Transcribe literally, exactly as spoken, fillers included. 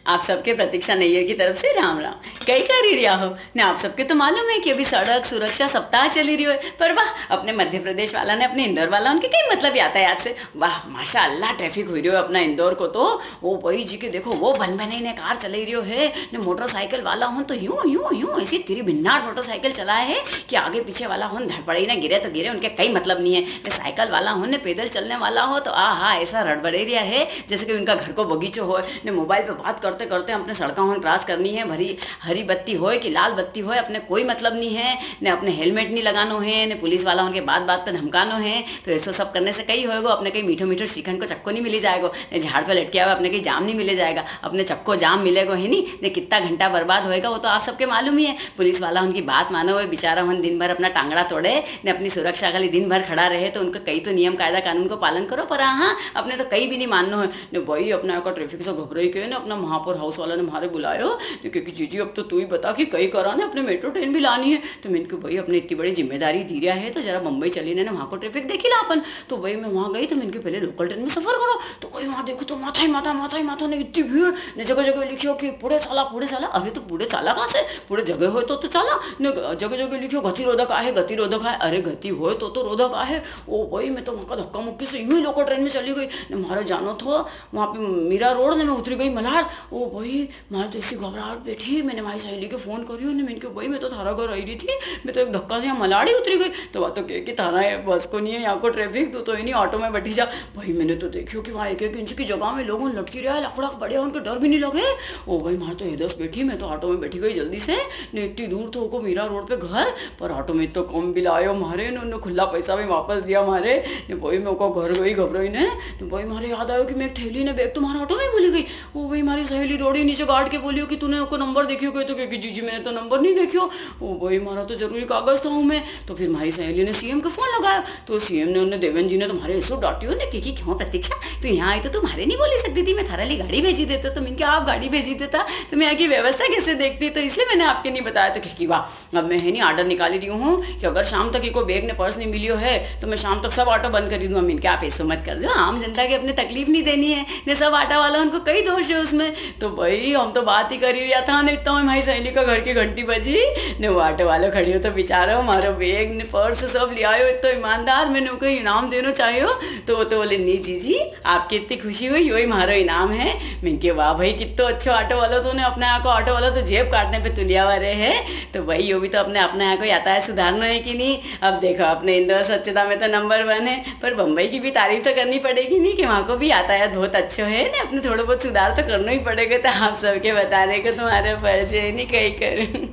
आप सबके प्रतीक्षा नैयर की तरफ से राम राम। कई करी रिया हो? ने आप सबके तो मालूम है कि अभी सड़क सुरक्षा सप्ताह चली रियो है, पर वाह, अपने मध्य प्रदेश वाला ने अपने इंदौर वाला होन के कई मतलब यातायात से। वाह, माशाअल्लाह, traffic हुई रियो है अपना इंदौर को तो। ओ भाई जी के देखो, वो बन बने ने कार चलाई रियो है, ने मोटरसाइकिल वाला होन तो यूं, यूं, यूं ऐसी तिरी भिन्नाट मोटरसाइकिल चलाए है कि आगे पीछे वाला होन धड़पड़े ना गिरे तो गिरे, उनके कई मतलब नहीं है। ने साइकिल वाला होन ने पैदल चलने वाला हो तो आ हा, ऐसा रड़बड़े रिया है जैसे कि उनका घर को बगीचो हो। ने मोबाइल पे बात करते करते अपने सड़का होन क्रॉस करनी है, भरी हरी बत्ती होय कि लाल बत्ती होय, अपने कोई मतलब नहीं है। ने अपने हेलमेट नहीं लगानो है, ने पुलिस वाला होन के बात बात पे धमकानो है। तो ऐसो सब करने से कई होएगो, अपने कई मीठो मीठो श्रीखंड को चक्को नहीं मिली जाएगो, ने झाड़ पे लटके हुए अपने कई जाम नहीं मिले जाएगा, अपने चक्को जाम मिलेगो ही नहीं। ने कितना घंटा बर्बाद होएगा वो तो आप सबके मालूम ही है। पुलिस वाला होन की बात मानो, वे बेचारा होन दिन भर अपना टांगड़ा तोड़े, ने अपनी सुरक्षा के लिए दिन भर खड़ा रहे, तो उनका कई तो नियम कायदा कानून को पालन करो, पर हाँ, अपने तो कई भी नहीं माननो है। ने भाई अपना का ट्रैफिक से घबराई के ने अपना महापौर हाउस वाला ने मारे बुलायो, ने क्योंकि जीजी अब तो तू ही बता कि कई करा ने, अपने मेट्रो ट्रेन भी लानी है। तो मैंने कहा भाई अपने इतनी बड़ी जिम्मेदारी दी रिया है, तो जरा बम्बई चली ने, ने वहाँ को ट्रैफिक देखी ला अपन। तो भाई मैं वहाँ गई तो मैंने कहा पहले लोकल ट्रेन में सफर करो, तो भाई वहाँ देखो तो माथा ही माथा, माथा ही माथा ने इतनी भीड़, ने जगह जगह लिखियो कि पुड़े चाला, पुड़े चाला। अरे तो पुड़े चाला कहाँ से? पुड़े जगह हो तो, तो चाला, ने जगह जगह लिखियो गतिरोधक आहे, गतिरोधक आहे। अरे गति होय तो, तो रोधक आहे। ओ भाई मैं तो वहाँ का धक्का मुक्की से यूं ही लोकल ट्रेन में चली गई, ने मारे जानो थो वहाँ पे मीरा रोड ने मैं उतरी गई मलाड। ओ भाई, मारे तो ऐसी घबराहट बैठी, मैंने मारी सहेली के फोन करियो ने मैंने कहा, "भाई, मैं तो थारा घर आई रही थी, मैं तो एक धक्का से यहाँ मलाड ही उतरी गई।" तो वा तो कहे कि थारा ये बस को नहीं है यहाँ को ट्रैफिक, तू तो इन्हीं ऑटो में बैठी जा। भाई, मैंने तो देखियो कि वहाँ एक एक इंच की जगह में लोग लटकी रहा है, लकड़ा पड़े, उनके डर भी नहीं लगे। ओ भाई, मारे तो हैदस बैठी, मैं तो ऑटो में बैठी गई जल्दी से, ने इतनी दूर थो को मीरा रोड पे घर, पर ऑटो में तो कम बिल आयो मारे, ने उन्होंने खुला पैसा भी वापस दिया मारे। ने भाई, मैं को घर गई घबराई ने, ने भाई, मारे याद आयो कि मैं एक थैली ने बैग तो मारा ऑटो में ही भूली गई। ओ भाई, मारी सहेली दौड़ी नीचे गार्ड के बोलियो कि तूने उनको नंबर देखियो कहे, तो कहे कि जीजी मैंने तो नंबर नहीं देखियो। ओ भाई, मारा तो जरूरी कागज था हूँ मैं। तो फिर मारी सहेली ने सीएम का फोन लगाया, तो सीएम ने उन्हें देवेंद्र जी ने तो मारे ऐसो डांटियो ने, कहे कि क्यों प्रतीक्षा, तू यहाँ आई तो तू मारे नहीं बोली सकती थी, मैं थारा लिए गाड़ी भेजी देता, तो मैंने कहा आप गाड़ी भेजी देता तो मैं आगे व्यवस्था कैसे देखती, तो इसलिए मैंने आपके नहीं बताया। तो कहे कि वाह, अब मैं है नहीं ऑर्डर निकाली रही हूँ कि अगर शाम तक इको बैग ने पर्स नहीं मिलियो है तो मैं शाम तक सब ऑटो बंद करी दूंगा। मैंने कहा आप ऐसो मत कर जो, आम जनता के अपने तकलीफ नहीं देनी है, ने सब ऑटो वाला उनको कई दोष है उसमें। तो भाई हम तो बात ही करी रिया था ने, इतना में मारी सहेली का घर की घंटी बजी, ने वो ऑटो वालो खड़ियो तो बेचारो मारो बैग ने पर्स सब ले आयो, इतना ईमानदार, मैंने उनको इनाम देनो चाहियो। तो वो तो बोले, "नहीं जीजी, आपकी इतनी खुशी हुई, योई मारो इनाम है।" मैंने कहा, "वाह भाई, कितो अच्छो ऑटो वालो तूने, अपने यहाँ को ऑटो वालो तो जेब काटने पे तुलिया वाले है।" तो भाई, यो भी तो अपने, अपने यहाँ को यातायात सुधारनो है कि नहीं? अब देखो, अपने इंदौर स्वच्छता में तो नंबर वन है, पर बम्बई की भी तारीफ तो करनी पड़ेगी नहीं कि वहाँ को भी यातायात बहुत अच्छो है ने, अपने थोड़ो बहुत सुधार तो करनो ही पड़ेगा। तो आप सबके बताने को तुम्हारे फर्ज है नहीं, कई करूँ।